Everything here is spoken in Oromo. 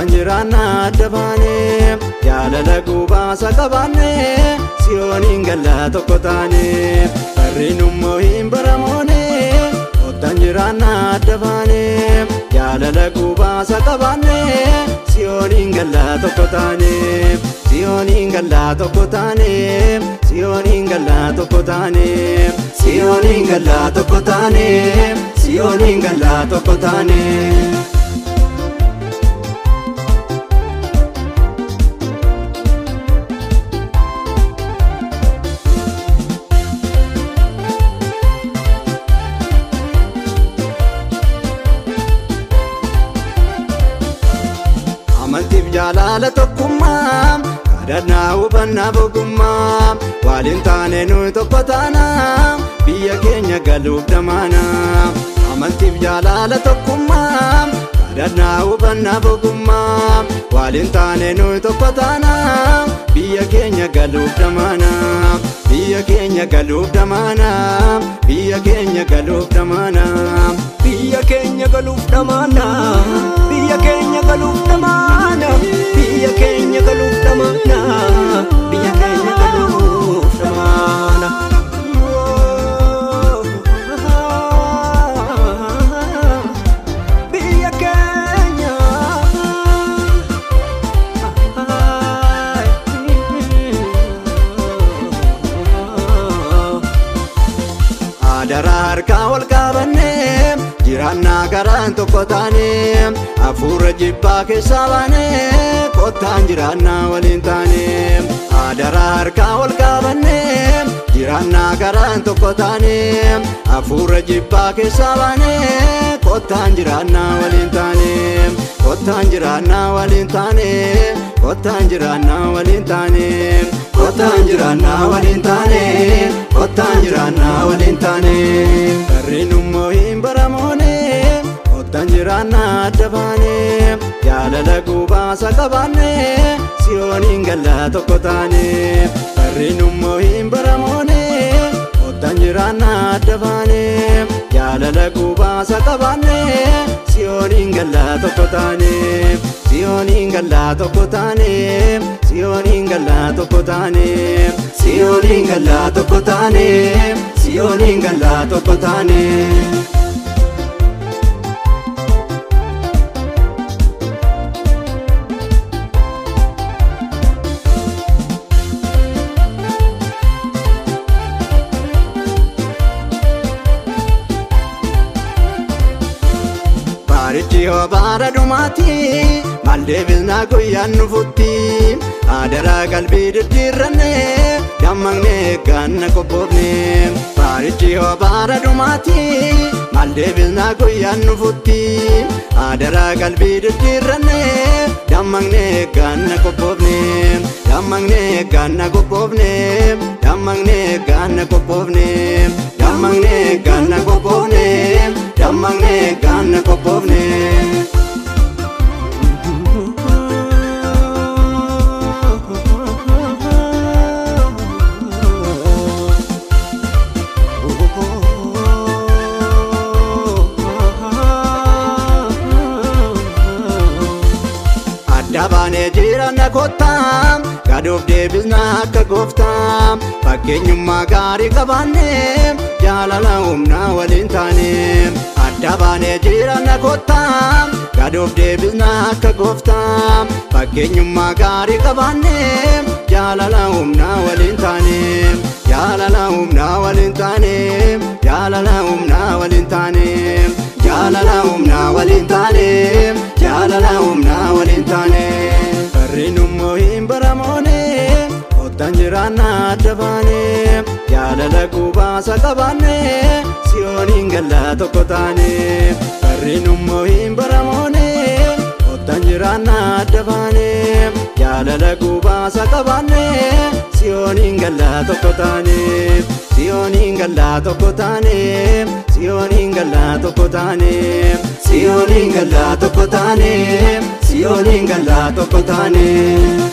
Kottaan jiraannaa adda baanee jaalala gubaasa qabaannee siyooniin gallaa tokko taanee barriin immoo hin baramoonee kottaan jiraannaa adda baanee jaalala gubaasa qabaannee siyooniin gallaa tokko taanee siyooniin gallaa tokko taanee siyooniin gallaa tokko taanee siyooniin gallaa tokko taanee siyooniin gallaa tokko taanee. Amantiif jaalala tokkummaa kadhannaa hubannaa ogummaa waliin taane nuyi tokko taana biyya keenya galuuf damaana. Amantiif jaalala tokkummaa kadhannaa hubannaa ogummaa waliin taane nuyi tokko taana biyya keenya galuuf damaana. Biyya keenya galuuf damaana. Biyya keenya galuuf damaana. Biyya keenya galuuf damaana. Biyya keenya galuuf damaana. Biyya keenya galuuf damaana. Biyya keenya galuuf damaana. Biyya keenya. Adaraa harkaa wal qabannee jiraannaa garaan tokko taanee hafuura jibbaa keessaa baanee kottaan jiraannaa waliin taanee adaraa harkaa wal qabannee jiraannaa garaan tokko taanee hafuura jibbaa keessaa baanee kottaan jiraannaa waliin taanee kottaan jiraannaa waliin taanee kottaan jiraannaa waliin taanee kottaan jiraannaa waliin taanee kottaan jiraannaa waliin taanee barriin immoo hin baramoonee kottaan jiraannaa adda baanee jaalala gubaasa qabaannee siyooniin gallaa tokko taanee barriin immoo hin baramoonee kottaan jiraannaa adda baanee jaalala gubaasa qabaannee siyooniin gallaa tokko taanee siyooniin gallaa tokko taanee siyooniin gallaa tokko taanee siyooniin gallaa tokko taanee siyooniin gallaa tokko taanee. Baarichi yoo baara dhumaati maal deebisnaa guyyaan nufutti adaraa qalbii diddiirranne dammaqnee eegganna qophoofne. Baarichi yoo baara dhumaati maal deebisnaa guyyaan nufutti adaraa qalbii diddiirranne dammaqnee eegganna qophoofne. Dammaqnee eegganna qophoofne. Dammaqnee eegganna qophoofne. Dammaqnee eegganna qophoofne. Dammaqnee eegganna qophoofne. Adda baanee jiraanna kottaa gaduuf deebisnaa akka gooftaa fakkeenyummaa gaarii qabaannee jaalala humnaa waliin taanee adda baanee jiraanna kottaa gaduuf deebisnaa akka gooftaa fakkeenyummaa gaarii qabaannee jaalala humnaa waliin taanee jaalala humnaa waliin taanee jaalala humnaa waliin taanee jaalala humnaa waliin taanee jaalala humnaa waliin taanee barriin immoo hin baramoonee kottaan jiraannaa adda baanee jaalala gubaasa qabaannee siyooniin gallaa tokko taanee barriin immoo hin baramoonee kottaan jiraannaa adda baanee jaalala gubaasa qabaannee siyooniin gallaa tokko taanee siyooniin gallaa tokko taanee siyooniin gallaa tokko taanee siyooniin gallaa tokko taanee siyooniin gallaa tokko taanee.